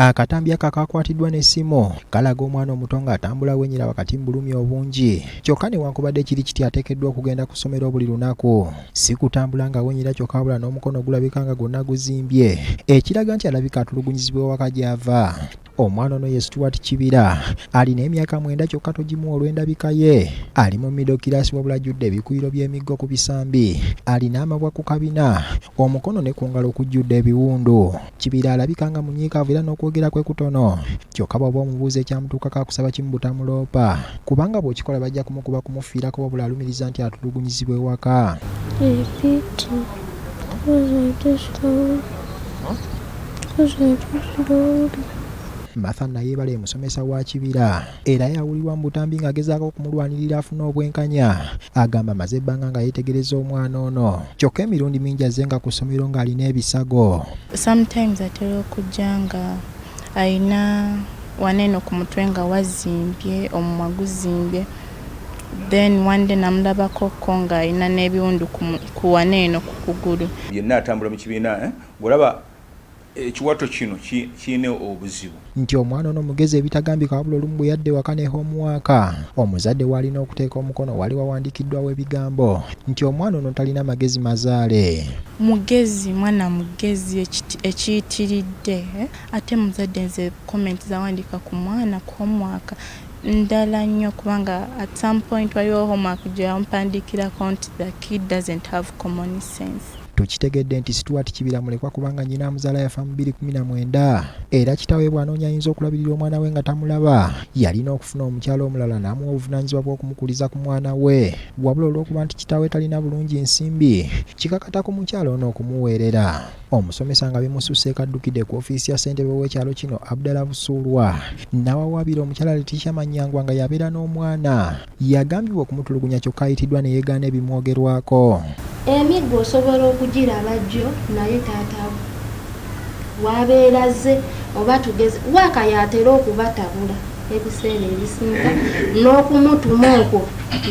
Akatambi ako akaakwatiddwa n'essimu kalaga omwana omuto ng'atambula wenyera wakati mu bulumi obungi. Kyokka newankubadde kiri kiti ateekeddwa okugenda ku ssomero buli lunaku, si kutambula nga wenyera kyokka wabula n'omukono gulabika nga gwonna guzimbye ekiraga nti alabika atulugunyizibwa ewaka gy'ava. Omwana ono ye Stuart Kibira, alina emyaka 9 kyokka togimuwa olw'endabika ye. Ali mu middle class wabula ajjudde ebikuyiro by'emiggo ku bisambi, alina amabwa ku kabina, omukono ne ku ngalo kujjudde ebiwundu. Kibira alabika nga munyiikaavu era n'okwogera kwe kutono kyokka bw'oba omubuuza ekyamutuukako akusaba kimu butamuloopa kubanga bw'okikola bajja kumukuba kumufiirako wabula alumiriza nti atulugunyizibwa ewaka. They beat me because I just because I just don't. Martha Nayeebale musomesa wa Kibira era yawulirwa mu butambi ng'agezaako okumulwanirira afune obwenkanya. Agamba amaze ebbanga nga yeetegereza omwana ono kyokka emirundi mingi azze nga ku ssomero ng'alina ebisago. Sometimes atera okujja nga alina waneeno ku mutwe nga wazimbye, omumwa guzimbye. Then one day namulabako ko ng'alina n'ebiwundu ku waneeno ku kugulu. Yenna atambula mu kibiina, ng'olaba ekiwato kino kirina obuzibu. Nti omwana ono mugezi ebitagambika wabula olumu bwe yadda ewaka ne homework omuzadde w'alina okuteeka omukono wali wawandiikiddwawo ebigambo nti omwana ono talina magezi mazaale. Mugezi, mwana mugezi ekiyitiridde, ate muzadde nze comment zawandiika ku mwana ku homework ndala nnyo kubanga at some point waliwo homework gye yampandiikirako nti the kid doesn't have common sense. Tukitegedde nti Stuart Kibira mulekwa kubanga nnyina amuzaala yafa mu 2019 era kitaawe bw'anoonya ayinza okulabirira omwana we nga tamulaba yalina okufuna omukyala omulala n'amuwa obuvunaanyizibwa bw'okumukuliza ku mwana we wabula olw'okuba nti kitaawe talina bulungi nsimbi kikakata ku mukyala ono okumuweerera. Omusomesa nga bimususseeko addukidde ku ofiisi ya ssentebe w'ekyalo kino Abdallah Busuulwa n'awawaabira omukyala Letitia Manyangwa nga yabeera n'omwana yagambibwa okumutulugunya kyokka ayitiddwa ne yeegaana ebimwogerwako. Emiggo osobola okugiraba jjo naye taata wabeera ze oba tugeze waaka y'atera okubatabula ebiseera ebisinga n'okumutuma okwo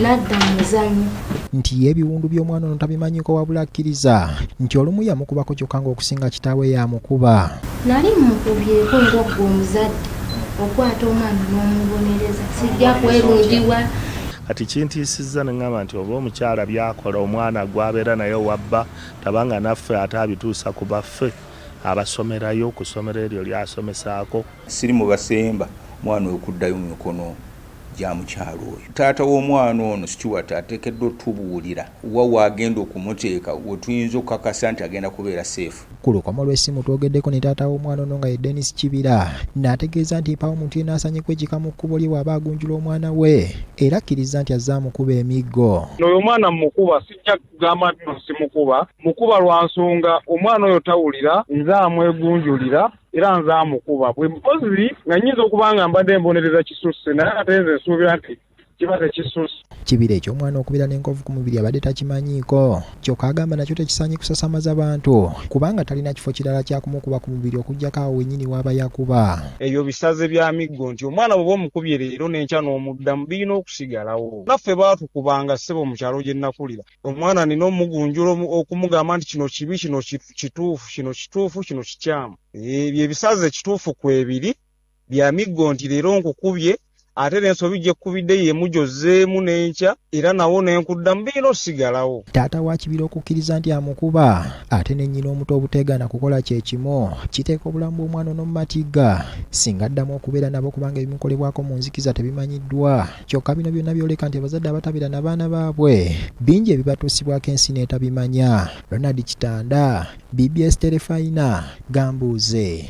n'adda mu muzannyo. Nti ye ebiwundu by'omwana ono tabimanyiiko wabula akkiriza nti olumu yamukubako kyokka ng'okusinga kitaawe y'amukuba. Nali mmukubyeko ng'oggwe omuzadde okwata omwana n'omubonereza sijja kwerungiwa. Kati kintiisizza ne ŋŋamba nti oba omukyala by'akola omwana gw'abeera naye owabba tabanga naffe ate abituusa ku baffe abasomerayo ku ssomero eryo ly'asomesaako. Siri mu basemba mwana oyo kuddayo mu mikono gya mukyala oyo. Taata w'omwana ono Stuart ateekeddwa otubuulira wa w'agenda okumuteeka we tuyinza okukakasa nti agenda kubeera safe. Ku lukomo lw'essimu twogeddeko ne taata w'omwana ono nga ye Denis Kibira n'ategeeza nti mpaawo muntu yenna asaanye kwejjika mu kkubo lye bw'aba agunjula omwana we era akkiriza nti azze amukuba emiggo. Oyo omwana mmukuba, sijja kugamba nti no simukuba, mukuba lwa nsonga omwana oyo tawulira, nze amwegunjulira era nze amukuba. Bwe mpozi nga nnyinza okuba nga mbadde mbonereza kisusse naye ate nze nsuubira nti kiba tekisusse. Kibira eky'omwana okubeera n'enkovu ku mubiri abadde takimanyiiko kyokka agamba nakyo tekisaanye kusasamaza bantu kubanga talina kifo kirala kya kumukuba ku mubiri okuggyako awo wennyini w'aba yakuba. Ebyo bisaze bya miggo nti omwana bw'oba omukubye leero n'enkya n'omuddamu birina okusigalawo. Naffe baatukubanga ssebo mu kyalo gye nakulira. Omwana nina omugunjula okumugamba nti kino kibi, kino kituufu, kino kituufu, kino kikyamu. Ebyo ebisaze ekituufu kwebiri bya miggo nti leero nkukubye ate n'ensobi gye kkubidde ye mujozzeemu n'enkya era nawo ne nkuddamu birina osigalawo. Taata wa Kibira okukkiriza nti amukuba ate ne nnyina omuto obuteegaana kukola kye kimu kiteeka obulamu bw'omwana ono mu matigga singa addamu okubeera nabo kubanga ebimukolebwako mu nzikiza tebimanyiddwa. Kyokka bino byonna byoleka nti abazadde abatabeera na baana baabwe bingi ebibatuusibwako ensi n'etabimanya. Ronald Kitanda, BBS Terefayina, Gambuuze.